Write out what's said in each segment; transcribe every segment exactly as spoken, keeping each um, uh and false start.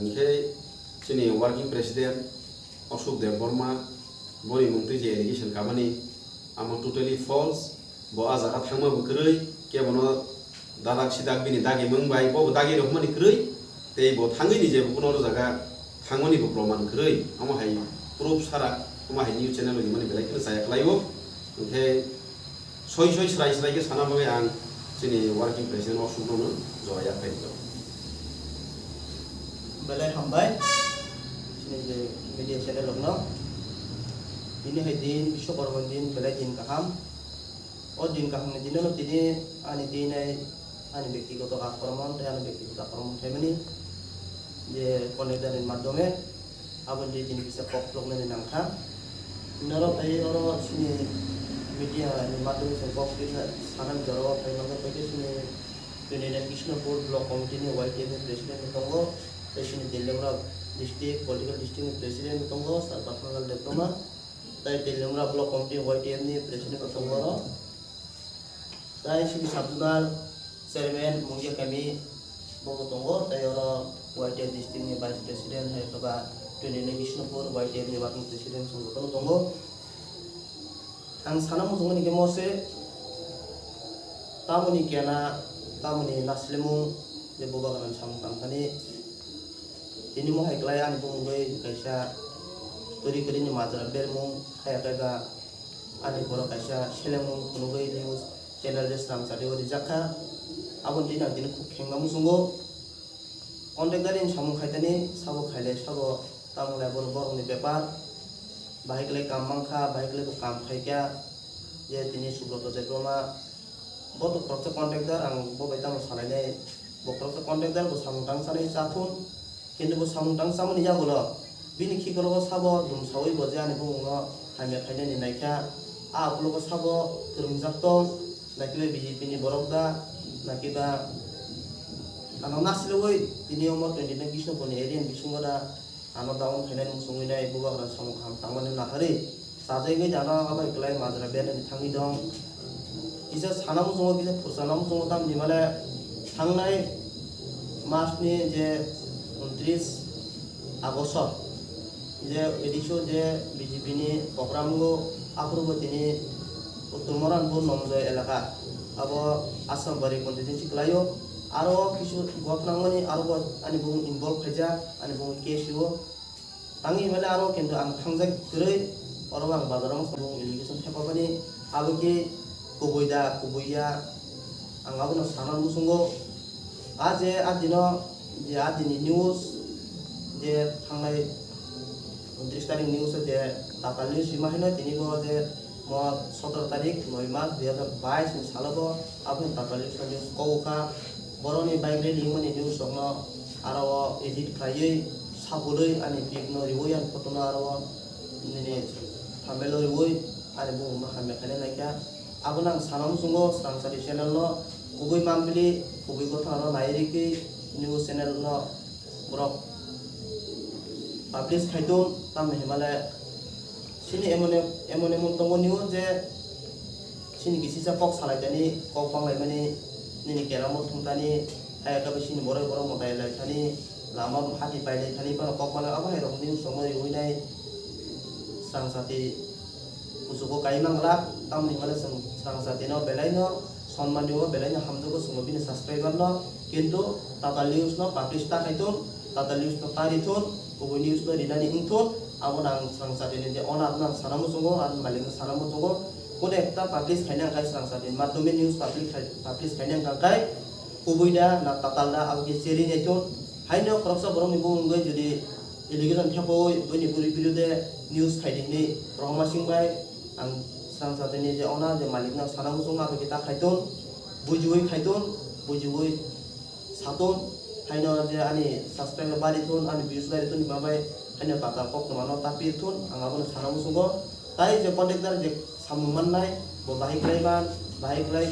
Hinkhe chini working president Ashok Debbarma boni mungtwi je allegation kabani, amo totally false. Bo a jaga thangma bo kwrwi, kebono dadak sidak bini dagi mung bai bo bo dagi rwmani kwrwi, tei bo thangwi ni je bo kuno oro jaga thangmani bo proman kwrwi, omo hai proof sara, omo hai news channel ni mani belai kheno chaya khlaio. Hinkhe soi soi srai srai khe sana bagwi ang chini working president Ashok no joya phai rw. Belai hambai chini je media channel rokno. Tini hai din Biswakarma din, belai din kaham. O din kaham ni dino tini ani dinai ani bektigoto akromon tei ani bektigoto akromon khaimani je conductor ni madhyome aboni tini kisa kok phuluknani nangkha. Norok tei oro chini media ni madhyome se kok sanani jorao phai mangkha, tei chini twenty nine Bishnupur Block Committee ni Y T F ni President bo tongo, tei chini Teliamura District Political District ni President bo tongo, Sir Pathanlal Debbarma, tei Teliamura Block Committee Y T F ni President bo tongo oro, tei chini Sub Zonal Chairman Mungia Kami bo bo tongo, tei oro Y T F District ni Vice President hai khe ba twenty nine Bishnupur Y T F ni Working President chwng jotono tongo. Ang sana muchungmani khe mose tamoni kena, tamoni naslemung je bubagrani samung tangthani. Tini mohai klai ani bumungwi kaisa kwrwi kwrwini majra bermung, haya khe ba ani borok kaisa selengmung phunugwi news channel je Srangchati o rijak kha. Aboni tini ang tini khuk khengna muchungo. Contractor ni samung khaitani sabo khailai sabo, tamolai borok borokni bepar. Bahai kwlai kam mankha, bahai kwlai bo kam khaikha. Je tini Subroto Debbarma, bo to khoroksa contractor, ang bo bai tamo salainai. Bo khoroksa contractor, bo samung tang sanai chathun. Kintu bo samung tang chamani yagulo bini khikologo sabo dumsaui bo je ani bumungno hamya khainani naikha. A ukulogo sabo kwrwngjak tong, nakibai B J P ni borok da, nakiba ano nasilogwi tini omo twenty nine Bishnupurni area ni bisingo da ano down khainani muchungwi nai bubagra samung kaham tangmani naharwi. Sajagwi jana abo hai kwlai majra berani thangwi dong. Kisa sana muchungo, kisa phursana muchungo, tamni male thangnai mas ni je untris Agosto je edisio je B J P ni program go, aphuru bo tini Uttor Moranpur Nomjoy elaka abo Assam Bari constituency kwlaio. Aro kisu gotnangmani aro bo ani bumung involve khaijak, ani bumung case o. Tangwi himale aro kintu ang thangjak kwrwi, oro ang bazar o samung allegation thepabani, abo khe kubui da, kubui ya, ang abono sana muchungo. A je a dino, je a dini news, je thangnai untris tarik news je Tatal news hima haino tini bo je mo sotoro tarik noi mas dui hazar bais ni salo bo aboni Tatal news news kok kha. Borokni bike rally wngmani news rokno aro o edit khlaiwi, sabulwi ani pic no riwi, ani photo no aro o nini thumbnail o riwi, ani bumung no hamya khaina naikha. Abono ang sana muchungo Srangchati channel no kubui mambili, kubui gotha no nai rikwi news channel no borok publish khai tong, tamni himale chini emon em-, emon emon tongo news je chini kisisa kok salai tani, kok banglai mani, nini keramo thung tani, hai khe chini borok borok mwtai lai thani, lama hati pai lai thani, bono kok banglai abo hai rok news rok no riwi nai Srangchati kuchugo kai mangla, tamni himale chwng Srangchati no belai no sonman rio, belai no hamjago chwngbo bini subscriber no, kintu Tatal news no publish ta khai tong, Tatal news no ta ri thun, kubui news no rinani wng thun, abono ang Srangchati ni je owner no ang sana muchungo, ang malik no sana muchungo, kunu ekta publish khaina ang khai Srangchati ni madhyome news publish khai, publish khaina ang khai, kubui da na Tatal da abo khe cheri nai thun, haino khoroksa borok ni bumung bai jodi allegation thepaui buini bwrwi birude news khai di hinwi rohorma sing bai ang Srangchati ni je owner je malik no sana muchungo abo khe ta khai thun, bujiui khai thun, bujiui sa thun, haino je ani subscriber bari thun, ani views bari thun hima bai haino Tatal koktwma no ta pir thun, ang abono sana muchungo. Tai je contractor je samung mannai, bo bahai kwlai man, bahai kwlai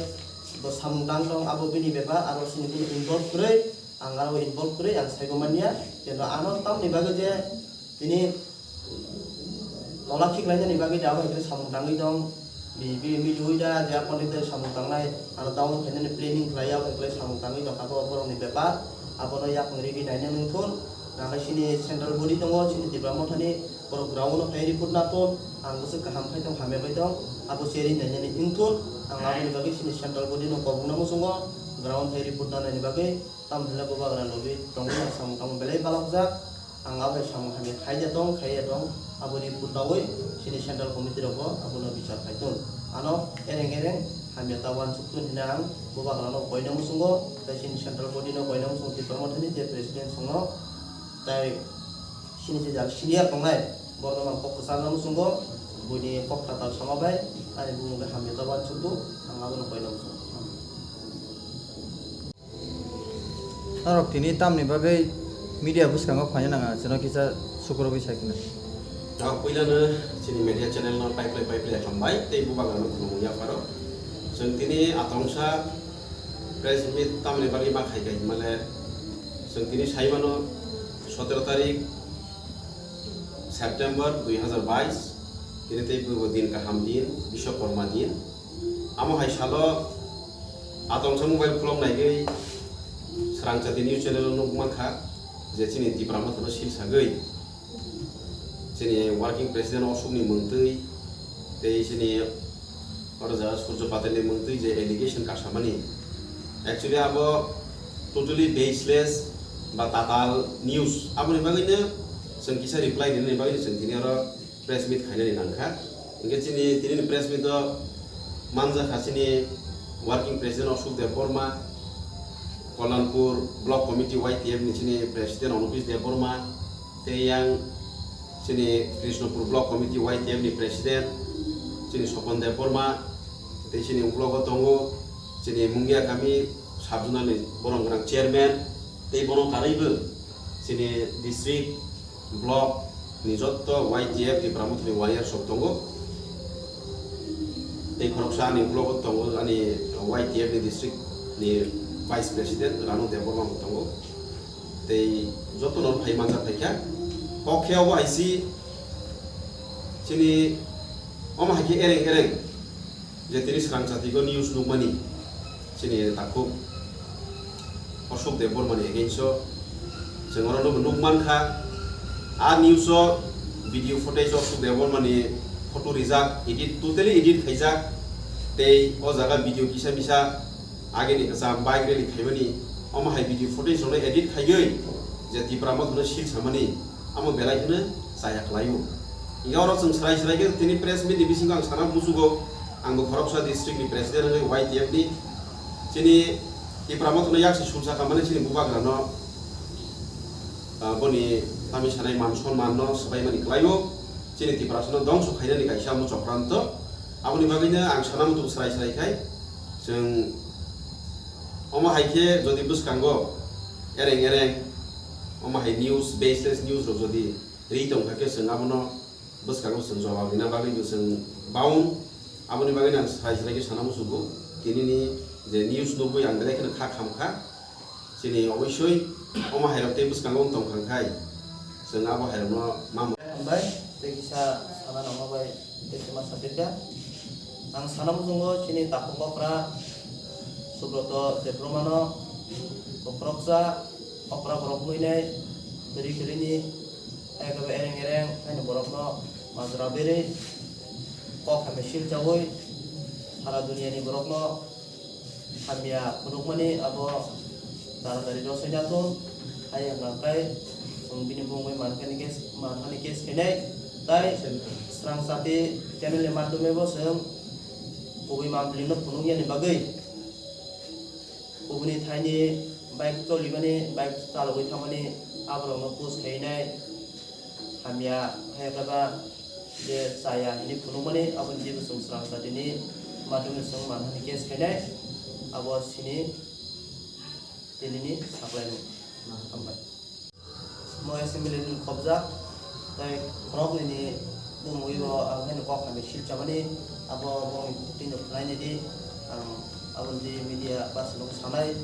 bo samung tang tong, abo bini bepar, aro chini kunu involve kwrwi, ang aro involve kwrwi, ang saibo manya. Kintu ano tamni bagwi je tini tola khiklainani bagwi je abo hai khe samung tangwi tong. Bi, bi, miliui da je a contractor samung tangnai, ano down khainani planning khlai, abo hai khe samung tangwi tong kha, bo borokni bepar. Abono yakung rigi naina nung thun. Ang hai chini central body tongo, chini Tipra Mothani, borok ground o phai report na tong, ang bwswk kaham khai tong, hamya khai tong, abo cherry nainani wngthun, ang aboni bagwi chini central body no kobokna muchungo, ground phai report na naini bagwi, tamni hwnle bubagra logi tongwi ang samung tangma belai balokjak, ang abo hai samung hamya khai ya tong, khai ya tong, abo report nawi chini central committee rok bo abono bichar khai tong. Ano ereng ereng hamya ta uansuk tun hwnwi ang bubagra no koina muchungo, tei chini central body no koina muchungo Tipra Mothani je president songno, tei chini je jal senior tongnai, borok no ang kok kwchangna muchungo, buini kok tatal sama bai, ani bumung bai hamya ta uansuk tun, ang abono koina muchungo. Norok tini tamni bagwi media bwskango phaina nang, chwngno kisa sukurubui sai khna. Ang puilano chini media channel no paiplai paiplai hambai tei bubagrano khulumung yapharo. Chwng tini atongsa press meet tamni bagwi ma khai khai himale chwng tini saimano sotero tarik September dui hazar bais, tini tei purbo din kaham din, Biswakorma din. Amo hai salo atongsa mobile khulok naigwi Srangchati news channel o nuk mankha je chini Tipra Mothano sil sagwi chini working president Ashokni mungtwi tei chini oro jaga Surjo Patelni mungtwi je allegation kasamani, actually abo totally baseless ba tatal news. Aboni bagwino chwng kisa reply rinani bagwi chwng tini oro press meet khainani nangkha. Hinkhe chini tinini press meet o manjakha chini working president Ashok Debbarma, Kalyanpur Block Committee Y T F ni chini president Anupis Debbarma, tei yang chini Krishnapur Block Committee Y T F ni president chini Sopon Debbarma, tei chini uklogo tongo chini Mungia kami sub zonal ni borom gwnang chairman, tei bono karwibo chini district block ni jotto Y T F Tipra Mothani warriors rok tongo. Tei khoroksa ani ulogo tongo ani Y T F ni district ni vice president Ranu Debbarma bo tongo. Tei joto no phai manjak phaikha. Kok khe obo I C chini omo hai khe ereng ereng je tini Srangchati go news nukmani chini takhuk Ashok Debbarmani against o chwng oro no nuk mankha. A news o video footage Ashok Debbarmani photo rijak, edit, totally edit khaijak, tei o jaga video kisa misa ageni kwcham bike rally khaimani, omo hai video footage rokno edit khaiwi je Tipra Mothano sil samani, amo belai kheno chaya khlaio. Hinkhe oro chwng srai srai khe tini press meet ni bisingo ang sana muchugo, ang bo khoroksa district ni president wngwi Y T F ni. Chini Tipra Mothano yaksi sumsa khamani chini bubagrano, ah, boni tami sanai man sonman no swbaimani kwlaio. Chini Tiprasano dongso khainani kaisa omo chokranto. Aboni bagwino ang sana muchung srai srai khai chwng omo hai khe jodi bwskango ereng ereng omo hai news, baseless news rok jodi ri tongkha khe chwng abono bwskango chwng jawab rina bagwi bo chwng bound. Aboni bagwi ang srai srai khe sana muchugo, tinini je news nugwi ang belai kheno kha khamkha. Chini oboisoi omo hairok tei bwskango wng tongkha khai chwng abo hairokno ma. Hambai tei kisa sana nangma bai tei kisa ma sapirkha. Ang sana muchungo chini takhuk okra Subroto Debbarmano bokhoroksa okra borok wngwi nai kwrwi kwrwini. Ekebe ereng ereng haino borokno majra berwi kok hamya sil chaui sara duniani borokno hamya phunukmani abo taratari rosoi natung. Hai wngkha khe chwng bini bumungwi mankhani case, mankhani case khainai, tai Srangchati channel ni madhyome bo chwng kubui mampli no phunuk yani bagwi kubuni thaini bike cholimani, bike chalogwi thangmani aborokno push khainai. Hamya hai khe ba je chaya hini phunukmani aboni jebo chwng Srangchatini madhyome chwng manhani case khainai, abo sini tinini saklaimung. Hambai. Mo assembly ni khobjak tei khoroknwi ni bumungwi bo ang haino kok hamya sil chamani abo bongni tino khwlainai di ang. Aboni media person rok sanai,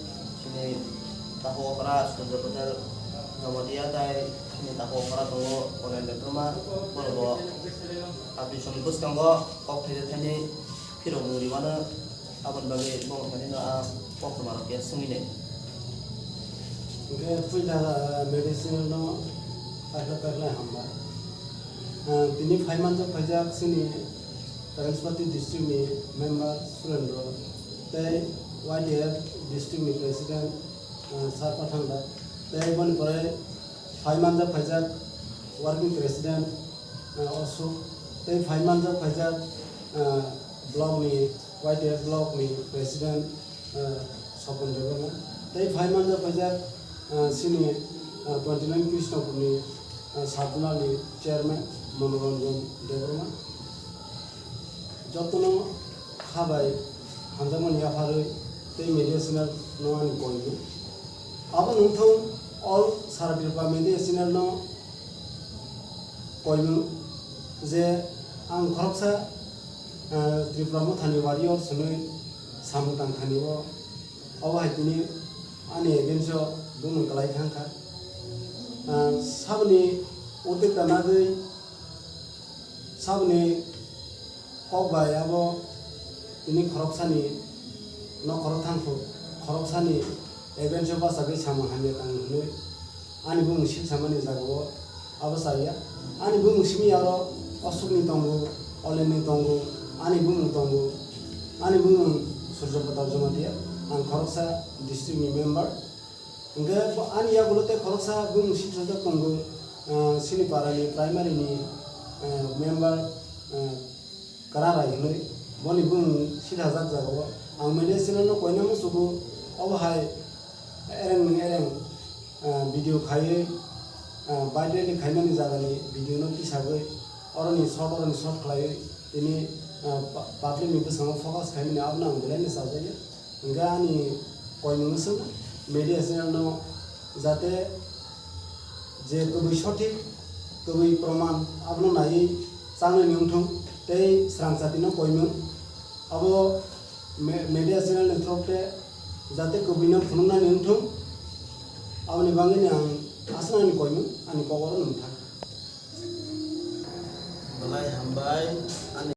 chini takhuk okra Surjo Patel Jamatia tai chini takhuk okra tongo Konen Debbarma, borok bo aboni songni bwskango kok thaisa thaini phirok nung rimano, aboni bagwi bo thani no a koktwma rok khe swngwi nai. Hwnkhe puila, ah, media channel no paikhlai paikhlai hambai. Ah, tini phaimanjak phaijak chini Karangspati district ni member Surendra tei Y T F district ni president, ah, Sir Pathangda tei boni pore phaimanjak phaijak working president, ah, Ashok tei phaimanjak phaijak, ah, block ni, Y T F block ni president, ah, Sopon Debbarma tei phaimanjak phaijak, ah, chini, ah, twenty nine Krishnapur ni, ah, sub zonal ni chairman Monoranjan Debbarma. Jotono kha bai hamjakmani yapharwi tei media channel no ani koimung. Abo nungthung all Sara Tripura media channel no koimung je ang khoroksa, ah, Tripura Mothani warrior hwnwi samung tangthani o, obo hai tini ani against o bumung kwlai thangkha. Ah, saboni uddekta nagwi, saboni kok bai abo tini khoroksani nokhoro thangkhu, khoroksani against o bachagwi samung hamya tang hwnwi ani bumung silsamani jagao abo chaya. Ani bumung simi aro Ashokni tongo, Olenni tongo, ani bumung tongo, ani bumung Surjo Patal Jamatia, ang khoroksa district ni member. Hwnkhe bo ani yagulo tei khoroksa bumung silsajak tongo, ah, chini para ni primary ni, ah, member, ah, Kara Rai hwnwi, boni bumung silhajak jagao. Ang media channel no koina muchugo, obo hai ereng ni ereng, ah, video khaiwi, ah, viral khaimani jagani video no tisagwi, oroni short, oroni short khlaiwi tini, ah, pa-, public ni bwskango focus khaimani abono ang belai no chajakya. Hwnkhe ani koimung wngkha media channel no jate je kwbwi sothik, kwbwi proman abono naiwi changnani wngthung tei srangchatino koimung abo me-, media channel ni through te jate kwbwino phunuknani wngthung, aboni bagwino ang aswk ani koimung ani kok oro nungthang. Belai hambai ani